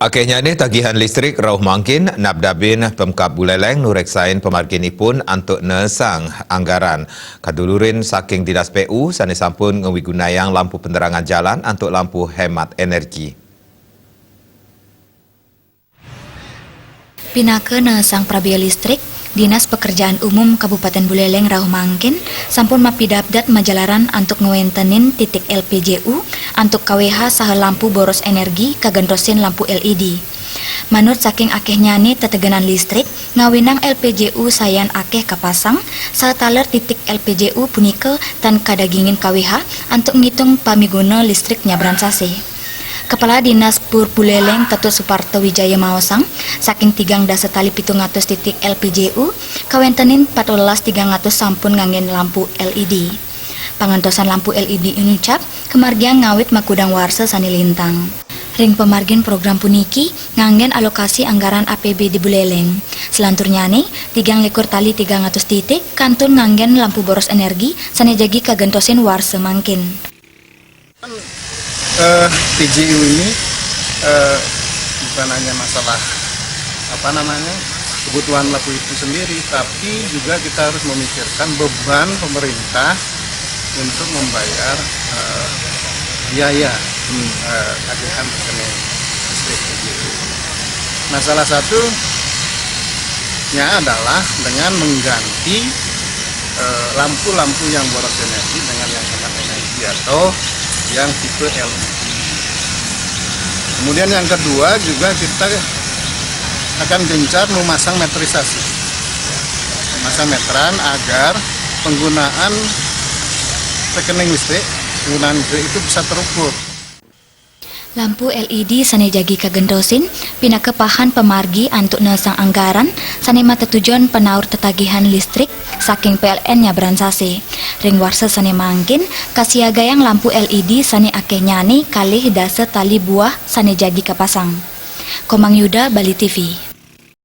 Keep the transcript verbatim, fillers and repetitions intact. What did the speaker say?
Akéhnyané tagihan listrik rauh mangkin, napdabin Pemkab Buleleng nureksain pamarginipun antuk neesang anggaran kadulurin saking Dinas P U sané sampun ngawigunayang lampu penerangan jalan antuk lampu hemat energi. Pinaka neesang prabéa listrik, Dinas Pekerjaan Umum Kabupatén Buleleng rauh mangkin sampun mapidabdab majalaran antuk ngwéntenin titik L P J U antuk K W H saha lampu boros energi kagentosin lampu L E D. Manut saking akéhnyané tetegenan listrik, ngawinang L P J U sayan akéh kapasang, saha taler titik L P J U punika tan kadagingin K W H antuk ngitung pamiguna listrik nyabran sasih. Kepala Dinas Pur Buleleng Ketut Suparto Wijaya maosang, saking tigang dasa tali pitung atus titik L P J U, kawéntenin patbelas tigang atus sampun nganggén lampu L E D. Pangentosan lampu L E D inucap kamargiang ngawit makudang warsa sané lintang. Ring pamargin program puniki nganggén alokasi anggaran A P B D Buleleng. Selanturnyané, tigang likur tali tigang atus titik kantun nganggén lampu boros energi sané jagi kagentosin warsa mangkin. Eh, P J U ini, eh, bukan hanya masalah, apa namanya, kebutuhan lampu itu sendiri, tapi juga kita harus memikirkan beban pemerintah untuk membayar, eh, biaya, eh, tagihan rekening listrik P J U. Nah, salah satunya adalah dengan mengganti, eh, lampu-lampu yang boros energi dengan yang hemat energi atau yang tipe L E D. Kemudian yang kedua juga kita akan gencar memasang meterisasi. Memasang meteran agar penggunaan rekening listrik, penggunaan listrik itu bisa terukur. Lampu L E D sané jagi kagentosin pinaka pahan pamargi antuk neesang anggaran sané matetujon panaur tetagihan listrik saking P L N nyabran sasih. Ring warsa sané mangkin, kasiagayang lampu L E D sané akéhnyané kalih dasa tali buah sané jagi kapasang. Komang Yuda, Bali T V.